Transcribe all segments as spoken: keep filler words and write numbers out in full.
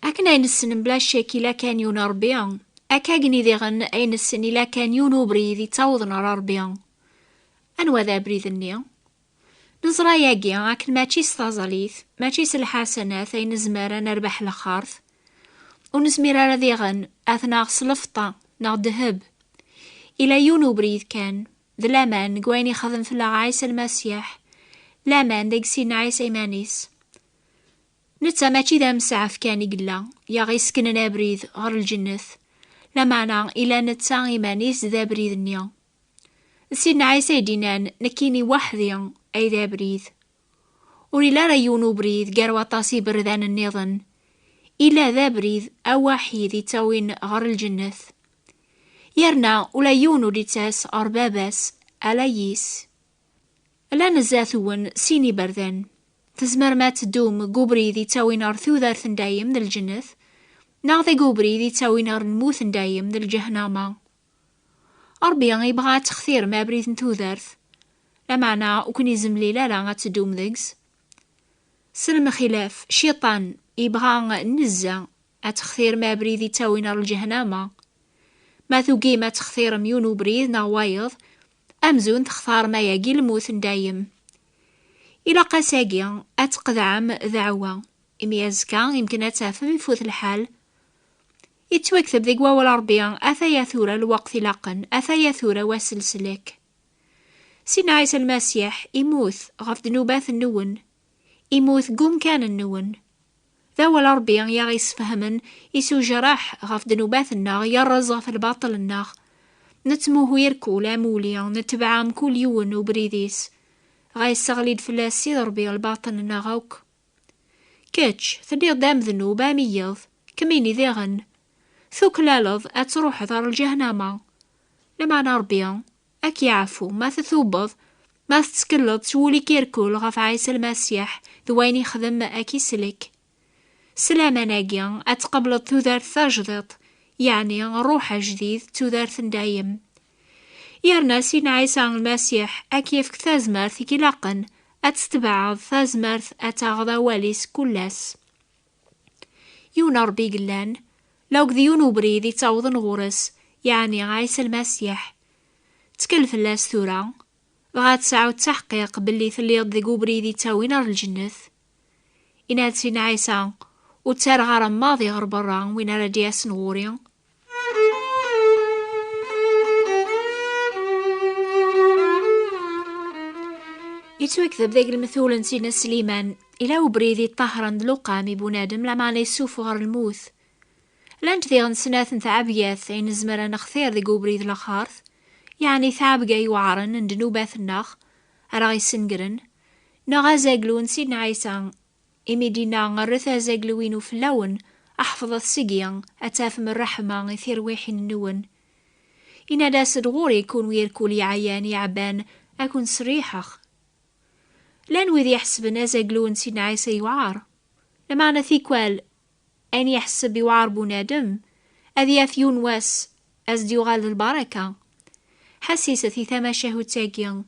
Akken ay nessen mebla ccek ila kan yiwen Ṛebbi, akka akken i diɣen ay nessen ila kan yiwen ubrid yettawḍen ɣer Ṛebbi. Anwa d abrid-nni? Neẓra yagi akken mačči s taẓalit, mačči s lḥasanat ay nezmer ad nerbeḥ lxert, ur nezmir ara diɣen ad t-naɣ s lfeṭṭa neɣ ddheb. Ila yiwen ubrid kan, d laman deg wayen ixdem fell-aɣ Ɛisa Lmasiḥ, laman deg Sidna Ɛisa iman-is. Netta mačči d amsaɛef kan i yella, i aɣ-iseknen abrid ɣer lǧennet, lameɛna ila netta iman-is d abrid-nni. D Sidna Ɛisa i d-yennan, nekkini weḥd-i ay d abrid. Ur illa ara yiwen ubrid gar waṭas iberdan nniḍen. Illa d abrid awaḥid ittawin ɣer lǧennet. Yerna ula yiwen ur d-ittas ɣer baba-s, ala yis. Llan zdat-wen sin iberdan. Tzemrem ad teddum deg ubrid ittawin ɣer tudert n dayem d lǧennet, neɣ deg ubrid ittawin ɣer lmut n dayem d lǧehnama. Ṛebbi yebɣa ad textirem abrid n tudert, lameɛna ur ken-izemlil ara ad teddum deg-s. S lemxilaf, Cciṭan yebɣa nezzeh ad textirem abrid ittawin ɣer lǧehnama. Ma tugim ad textirem yiwen ubrid neɣ wayeḍ, amzun textarem ayagi lmut n dayem. Ilaq ass-agi ad tqeḍɛem ddeɛwa, imi azekka yemken ad tafem ifut lḥal. Yettwakteb deg wawal Ṛebbi, ataya tura lweqt ilaqen, ataya tura wass n leslak. Sidna Ɛisa Lmasiḥ imut ɣef ddnubat-nwen, imut deg umkan-nwen. D awal Ṛebbi i aɣ-isfehmen, isujraḥ ɣef ddnubat-nneɣ, yerreẓ ɣef lbaṭel-nneɣ. Nettmuhu irkul am wuli, netbeɛ mkul yiwen ubrid-is. Dɣa yesseɣli-d fell-as Sidi Ṛebbi lbaṭel-nneɣ akk. Kečč, telliḍ d amednub am iyiḍ, kemmini diɣen. Tuklaleḍ ad truḥeḍ ɣer lǧehnama. Lameɛna Ṛebbi ad k-yeɛfu ma tettubeḍ, ma tettkelleḍ s wul-ik irkul ɣef Ɛisa Lmasiḥ d wayen ixdem ad k-islek. S laman-agi ad tqebleḍ tudert tajdiṭ, yeɛni ṛṛuḥ ajdid d tudert n dayem. Yerna Sidna Ɛisa Lmasiḥ ad k-yefk tazmert i k-ilaqen ad tetbeɛeḍ tazmert ad taɣeḍ awal-is kul ass. Yiwen Ṛebbi i yellan, la akked yiwen ubrid ittawḍen ɣur-s, yeɛni Ɛisa Lmasiḥ. Ttkel fell-as tura, dɣa ad tesɛuḍ ttaḥqiq belli telliḍ deg ubrid ittawin ɣer lǧennet. Inna-d Sidna Ɛisa, ur ttarraɣ ara maḍi ɣer berra win ara d-yasen ɣur-i. Yettwakteb deg lemtul n Sidna Sliman, ila ubrid iṭahren d luqam i bunadem, lameɛna yessufuɣ ɣer lmut. Llant diɣen snat n tɛebgat ay nezmer ad nextir deg ubrid laxert, yeɛni tɛebga yuɛren n ddnubat-nneɣ ara ɣ-isengren, neɣ azaglu n Sidna Ɛisa, imi d-inna, rret azaglu-inu fell-awen, ḥefḍet seg-i, ad tafem ṛṛeḥma i tirwiḥin-nwen. Inna-d, as-d ɣur-i kunwi irkul yeɛyan yeɛban, ad ken-sriḥeɣ. Llan wid iḥesben azaglu n Sidna Ɛisa yewɛer, lameɛna tikwal ayen yeḥseb yewɛer bunadem, ad yaf yiwen wass ad s-d-yuɣal d lbaraka. Ḥassiset i tamacahut-agi.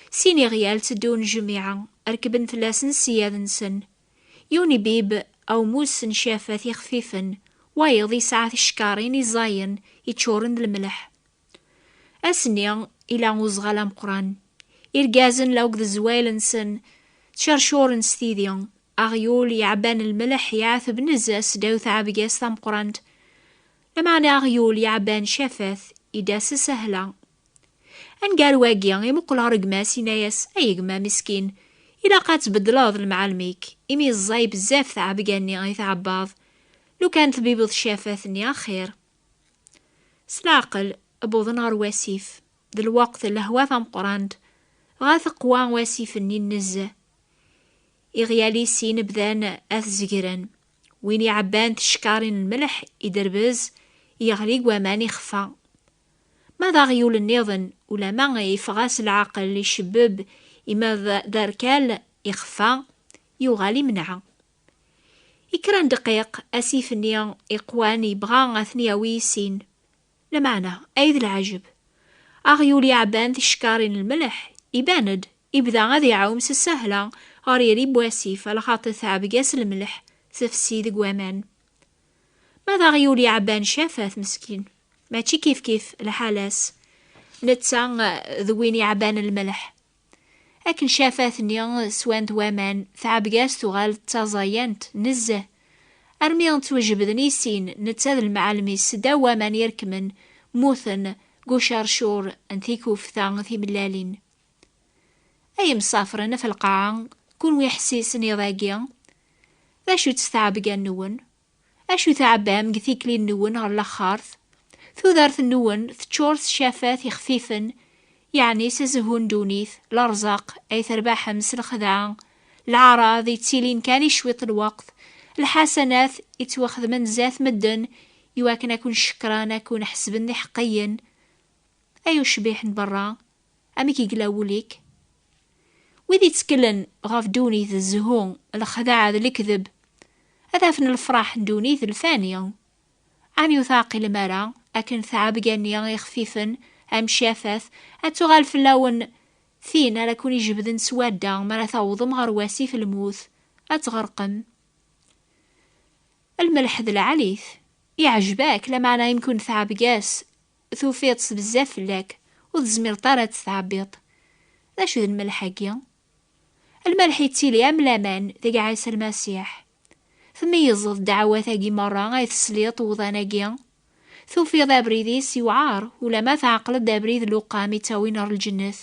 Sin iɣyal tteddun jmiɛa, rekben fell-asen ssiyad-nsen. Yiwen ibib awmus n cafat ixfifen, wayeḍ yesɛa ticekkarin iẓayen iččuren d lemleḥ. Ass-nni, ila uẓɣal ameqqran. Irgazen la akked zzwayel-nsen ttcercuren s tidi. Aɣyul yeɛban lmelḥ yeɛteb nezzeh s ddaw tɛebga-s tameqqrant. Lameɛna aɣyul yeɛban cafat, idda s sahla. Aneggaru-agi imuqel ɣer gma-s, yenna-yas, ay gma miskin, ilaq ad tbeddleḍ lemɛalem-ik, imi ẓẓay bezzaf tɛebga-nni i tɛebbaḍ. Lukan tbibeḍ cafat-nni axir. S leɛqel, wwḍen ɣer wasif. D lweqt n lehwa tameqqrant, dɣa teqwa wasif-nni n nezzeh. Iɣyal-is-in bdan ad t-zegren. Win iɛebban ticekkarin n lmelḥ iderbez, yeɣli deg waman ixfa. Ma d aɣyul nniḍen, ulama yeffeɣ-as leɛqel icebbeb, ima d, d arkal ixfa, yuɣal imneɛ. I kra n ddqiq, asif-nni iqwan yebɣa ad ten-yawi i sin. Lameɛna, ay d leɛǧeb! Aɣyul yeɛban ticekkarin n lmelḥ, iban-d, ibda ad iɛum s ssahla ɣer yiri n wasif, alaxaṭer teɛbeg-as lmelḥ. tefsi deg waman. Ma d aɣyul iɛebban cafat meskin, mačči kifkif lḥal-as, netta d win iɛebban lmelḥ. Akken cafat-nni swan-d waman, tɛebga-s tuɣal d taẓayant nezzeh, armi ttwajebden i sin, netta d lemɛalem-is, seddaw waman irekmen, mmuten deg ucercur n tikufta timellalin. Ay imsafren ɣef lqaɛa, kunwi ḥessisen iḍ-agi, d acu-tt tɛebga-nwen? Acu tɛebbam deg tikli-nwen ɣer laxert? Tudert-nwen teččur s ccafat ixfifen, yeɛni s azehhu n ddunit, lerẓaq ay terbaḥem s lxedɛa, leɛraḍ yettilin kan i cwiṭ n lweqt, lḥasanat yettwaxedmen zdat medden iwakken ad ken-cekkren, ad ken-ḥesben d iḥeqqiyen. Ay ucbiḥ n berra, amek i yella wul-ik? Wid itteklen ɣef ddunit d zzhu, lexdeɛ d lekdeb, ad afen lefraḥ n ddunit d lfani. Ɛni ur teɛqilem ara akken tɛebga-nni ixfifen am cafat ad tuɣal fell-awen tin ara ken-ijebden s wadda mi ara tawḍem ɣer wasif lmut, ad tɣerqem? Lmelḥ d lɛalit, iɛjeb-ak, lameɛna imken tɛebga-s tufiḍ-tt bezzaf fell-ak, ur tezmireḍ ara ad tt-tɛebbiḍ. D acu d lmelḥ-agi? Lmelḥ yettili am laman deg Ɛisa Lmasiḥ. Tmeyyzeḍ ddeɛwat-agi merra ay tesliḍ i uḍan-agi? Tufiḍ abrid-is yewɛer, ulamma tɛeqleḍ-d abrid n luqam i ttawin ɣer lǧennet.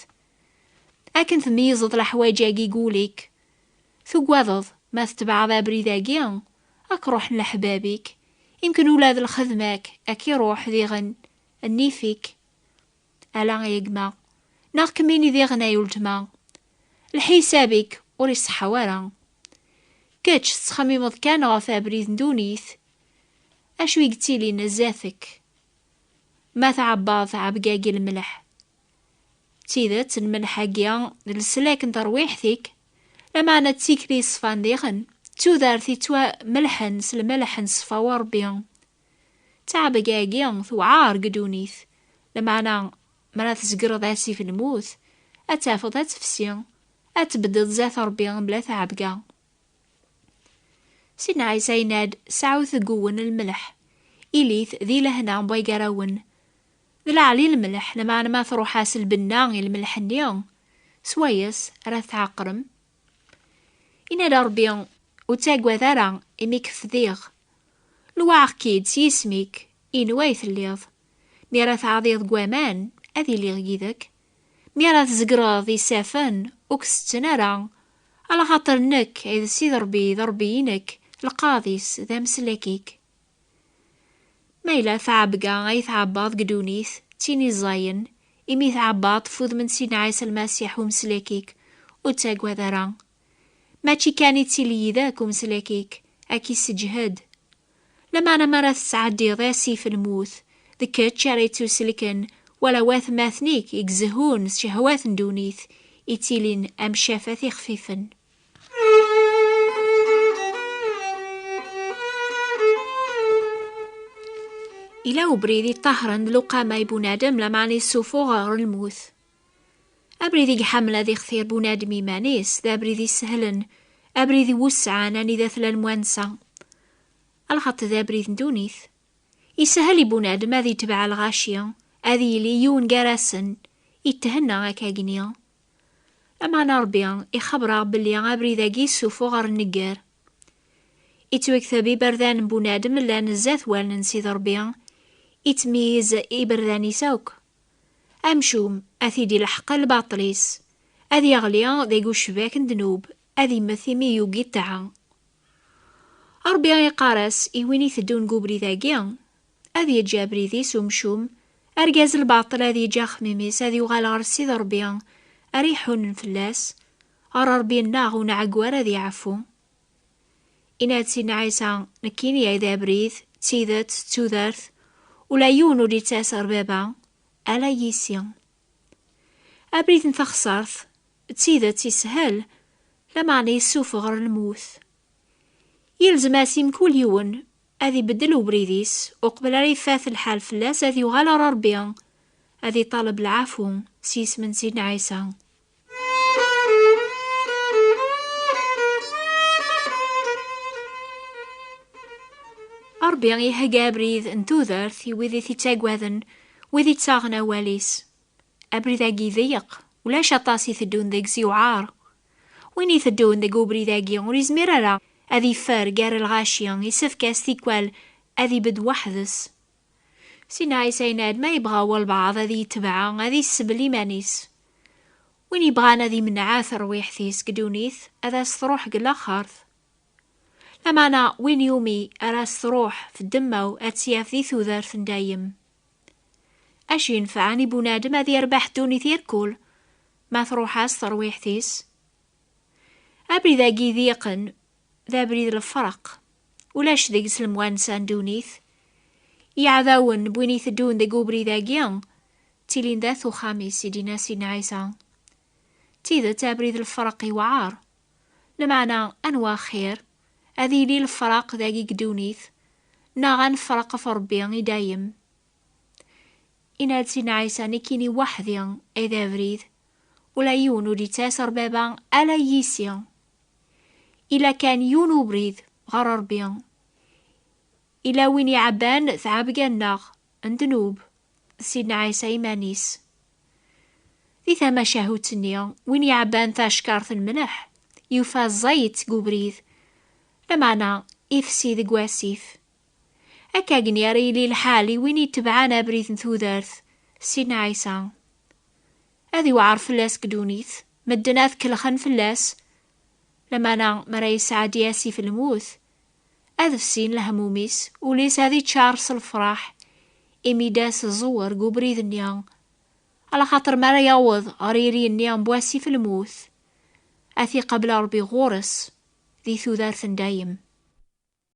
Akken tmeyyzeḍ leḥwayeǧ-agi deg wul-ik, tugadeḍ ma tetbeɛeḍ abrid-agi, ad k-ruḥen leḥbab-ik, imken ula d lxedma-k ad k-iruḥ diɣen nnif-ik. Ala ay a gma, neɣ kemmini diɣen ay uletma, lḥisab-ik ur iṣeḥḥa wara. Kečč tettxemmimeḍ kan ɣef abrid n ddunit, acu i yettilin zdat-k? Ma tɛebbaḍ tɛebga-agi lmelḥ, d tidet, lmelḥ-agi d leslak n terwiḥt-ik, lameɛna d tikli yeṣfan diɣen, d tudert yettwamelḥen s lmelḥ n ṣṣfa n Ṛebbi. Ttɛebga-agi tewɛer deg ddunit, lameɛna mi ara tzegreḍ asif n lmut, ad tafeḍ ad tefsi, ad tbeddeḍ zdat Ṛebbi mebla ttɛebga. Sidna Ɛisa yenna-d: "Sɛut deg-wen lmelḥ, ilit di lehna n wagarawen." D leɛli lmelḥ, lameɛna ma truḥ-as lbenna i lmelḥ-nni, swayes ara tɛeqrem. Yenna-d Ṛebbi: "Ur ttagad ara, imi k-fdiɣ. Lewɛeɣ-k-id s yisem-ik, inwa i telliḍ. Mi ara tɛadiḍ deg waman, ad iliɣ yid-k. Mi ara tzegreḍ isafen, ur k-setten ara, alaxaṭer nekk ay d Ssid Ṛebbi, d Ṛebbi-inek, lqaḍ-is, d ameslak-ik." Ma yella tɛebga ay tɛebbaḍ deg ddunit, d tin iẓẓayen, imi tɛebbaḍ f udem n Sidna Ɛisa Lmasiḥ umeslak-ik, ur ttagad ara. Mačči kan ittili yid-k umeslak-ik, ad k-isseǧhed. Lameɛna mi ara tesɛeddiḍ asif n lmut, d kečč ara yettuselken, wala watmaten-ik i izehhun s cehwat n ddunit, ittilin am cafat ixfifen. Ila ubrid iṭahren d luqama i bunadem, lameɛna yessufuɣ ɣer lmut. Abrid i iḥemmel ad ixtir bunadem iman-is, d abrid isehlen, abrid iwesɛen anida tella lemwansa. Alaxaṭer d abrid n ddunit. Isehel i bunadem ad itbeɛ lɣaci, ad yili yiwen gar-asen, ithenna akkagni. Lameɛna Ṛebbi ixebber-aɣ belli abrid-agi yessufuɣ ɣer nnger. Ittwakteb iberdan n bunadem llan zdat wallen n Sidi Ṛebbi, ittmeyyiz iberdan-is akk. Amcum, ad t-id-ilḥeq lbaṭel-is, ad yeɣli deg ucbak n ddnub, ad immet imi yugi ṭṭaɛa. Ṛebbi iqqar-as i win iteddun deg ubrid-agi, ad yeǧǧ abrid-is umcum, argaz lbaṭel ad yeǧǧ axemmim-is, ad yuɣal ɣer Sidi Ṛebbi, ara iḥunen fell-as, ɣer Ṛebbi-nneɣ ur nɛeggu ara ad iɛeffu. Inna-d Sidna Ɛisa: "Nekkini ay d abrid, d tidet, d tudert, ula yiwen ur d-ittas ɣer Baba, ala yis-i." Abrid n taxṣart, d tidet, ishel, lameɛna yessufeɣ ɣer lmut. Yelzem-as i mkul yiwen ad ibeddel ubrid-is, uqbel ara ifat lḥal fell-as ad yuɣal ɣer Ṛebbi, ad iṭaleb lɛafu s yisem n Sidna Ɛisa. Ṛebbi ihegga abrid n tudert i wid i t-ittaggaden, wid ittaɣen awal-is. Abrid-agi ḍeyyeq, ulac aṭas iteddun deg-s, yewɛer. Win iteddun deg ubrid-agi ur yezmir ara ad iffer gar lɣaci, isefk-as tikwal ad ibedd weḥd-s. Sidna Ɛisa yenna-d ma yebɣa walbeɛḍ ad iyi-tebɛa, ad isbel iman-is. Win yebɣan ad imneɛ tarwiḥt-is deg ddunit, ad as-truḥ deg laxert. Lameɛna win yumi ara s-truḥ f ddemma-w, ad tt-yaf di tudert n dayem. Acu yenfɛen i bunadem ad yerbeḥ ddunit irkul ma truḥ-as terwiḥt-is? Abrid-agi d iqen, d abrid lefraq. Ulac deg-s lemwansa n ddunit. Iɛdawen n win iteddun deg ubrid-agi ttilin dat uxxam-is, i d-yenna Sidna Ɛisa. D tidet, abrid lefraq iwɛer. Lameɛna anwa axir, ad yili lefraq dagi deg ddunit, neɣ ad nefreq ɣef Ṛebbi i dayem? Inna-d Sidna Ɛisa, nekkini weḥd-i ay d abrid, ula yiwen ur d-ittas ɣer Baba ala yis-i. Ila kan yiwen ubrid ɣer Ṛebbi. Ila win iɛebban tɛebga-nneɣ n ddnub, d Sidna Ɛisa iman-is. Di tamacahut-nni, win iɛebban tacekkart n mleḥ, yufa zzayt deg ubrid, lameɛna ifsi deg wasif. Akka-gni ara yili lḥal i win itebɛen abrid n tudert, Sidna Ɛisa. Ad iwɛer fell-as deg ddunit, medden ad kellxen fell-as, lameɛna mi ara yesɛeddi asif lmut, ad fsin lehmum-is, ul-is ad iččar s lefraḥ, imi d-as ẓẓwer deg ubrid-nni, alaxaṭer mi ara yaweḍ ɣer yiri-nni n wasif lmut, ad t-iqabel Ṛebbi ɣur-s di tudert n dayem.